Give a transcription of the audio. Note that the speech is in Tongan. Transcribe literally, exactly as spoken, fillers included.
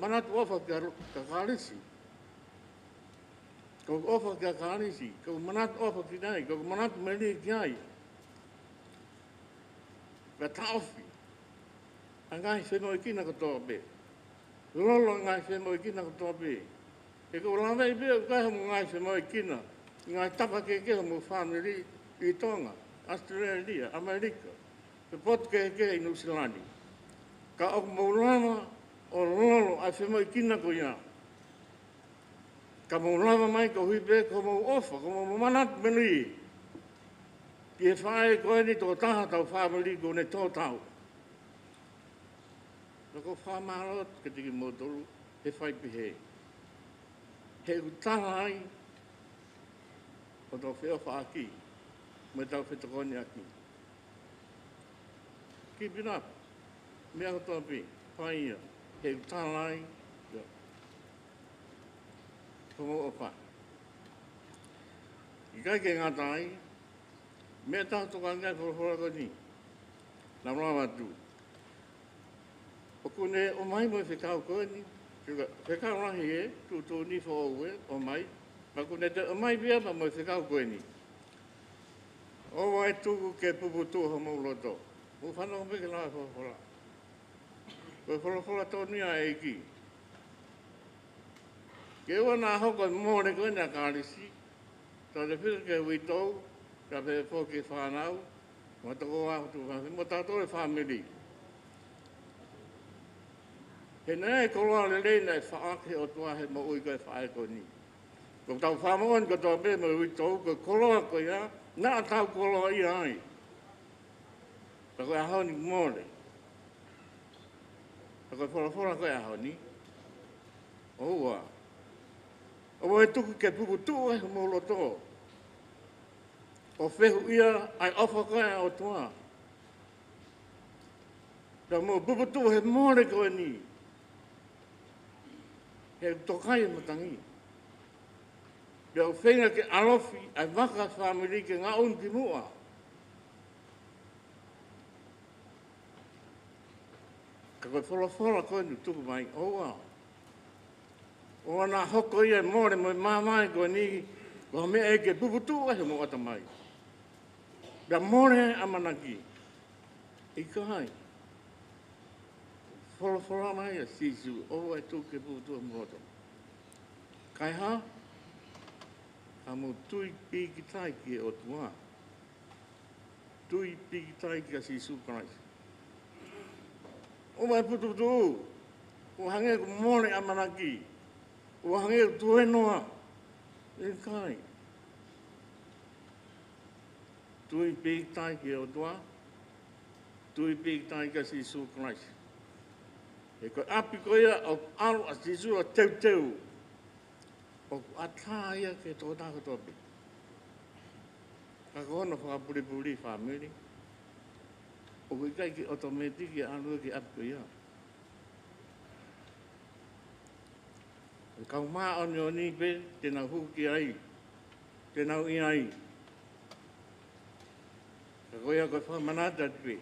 manatu ʻofa kia, kia Kalisi. Ko ʻeku ʻofa kia Kalisi, ko ʻeku manatu ʻofa ki ai, ko ʻeku manatu melie ki ai. Pea taʻofi ʻa e ngaahi femoʻuekina kotoa pē. Lolo ʻa e ngaahi femoʻuekina kotoa pē. He ko e lave pē ʻoku ʻi ai hoʻomo ngaahi femoʻuekina, ngaahi tapa kehekehe hoʻomo fāmili ʻi Tonga, ʻAositelēlia, ʻAmelika, pe potu kehekehe ʻi Nuʻusila ni. Ka ʻoku mou lava ʻo lolo ʻa e femoʻuekina ko ia. Ka mou lava mai koeʻuhi pē ko hoʻomou ʻofa, ko hoʻomou manatu melie ki he faʻē ko eni, tokotaha ʻetau fāmili kuo ne tō tau. Pea ʻoku ou fakamālō atu kiate kimoutolu he fai pehē. He ʻoku tala ai hotau feʻofaʻaki mo ʻetau fetokoniʻaki. Keep it up. Meʻa kotoa pē, fai ia. He ʻoku tala ai, ia, ko hoʻomou ʻofa. ʻIkai ke ngata ai, meʻa ʻoku tau tokanga ki ai he folofola ko eni. Naʻa ku lave atu, ʻoku ne ʻomai mo e fekau ko eni, fekau lahi ē, tuʻutuʻuni foʻou ē, ʻomai, pea ʻoku ne toe ʻomai pē ia pea mo e fekau ko eni. ʻOua ʻe tuku ke puputuʻu homou loto. Mou fanongo pē ki he lau ʻa e folofola. Ko e folofola tonu ia ʻa e ʻEiki. Ke ʻoua naʻa hoko e mole ko eni ʻa Kalisi, tautefito ki he uitou, kae pehē foki ki he fānau, mo e tokoua ʻoku tuʻu fafine, mo tautolu e fāmili. He naʻe ʻi ai e koloa lelei naʻe faʻa ki he ʻOtua he moʻui ko ē ʻa e faʻē ko eni. Ko ʻetau fāmili kotoa pē mo e uitou, ko e koloa ko ia naʻa tau koloaʻia ai. Ka ko e ʻaho ni mole. Ka ko e folofola ko e ʻaho ni, ʻoua, ʻoua ʻe tuku ke puputuʻu ʻa homou loto ʻo fehuʻia ʻa e ʻofa ko ē ʻa e ʻOtua. Pea mou puputuʻu he mole ko eni, he ʻoku toka ai e matangi. Pea ʻoku feinga ke ʻalofi ʻa e vaka fāmili ke ngaʻunu ki muʻa. Ka ko e folofola ko eni ʻoku tuku mai, ʻoua, ʻoua naʻa hoko ia e mole mo e mamae ko eni ko ha meʻa ke puputuʻu ai homou ʻatamai. Pea mole ʻamanaki. ʻIkai. Folofola mai ʻa Sīsū, ʻoua ʻe tuku ke puputuʻu homou loto. Kae hā? Ka mou tui pīkitai ki he ʻOtua. Tui pīkitai kia Sīsū Kalaisi. ʻOua ʻe puputuʻu, ʻo hangē ʻoku mole ʻamanaki, ʻo hangē ʻoku tuēnoa. ʻIkai. Tui pīkitai ki he ʻOtua, tui pīkitai kia Sīsū Kalaisi. He ko e ʻapi ko ia ʻoku ʻalu ʻa Sīsū ʻo teuteu, ʻoku ʻatā ia ki he tokotaha kotoa pē. Ka ko hono fakapulipuli fāmili, ʻoku ʻikai ke ʻotomētiki ʻalu ia ki he ʻapi ko ia. Ko e kau māʻoniʻoni pē te nau hū ki ai, te nau ʻi ai. Ka ko ia ko e fakamanatu atu pē,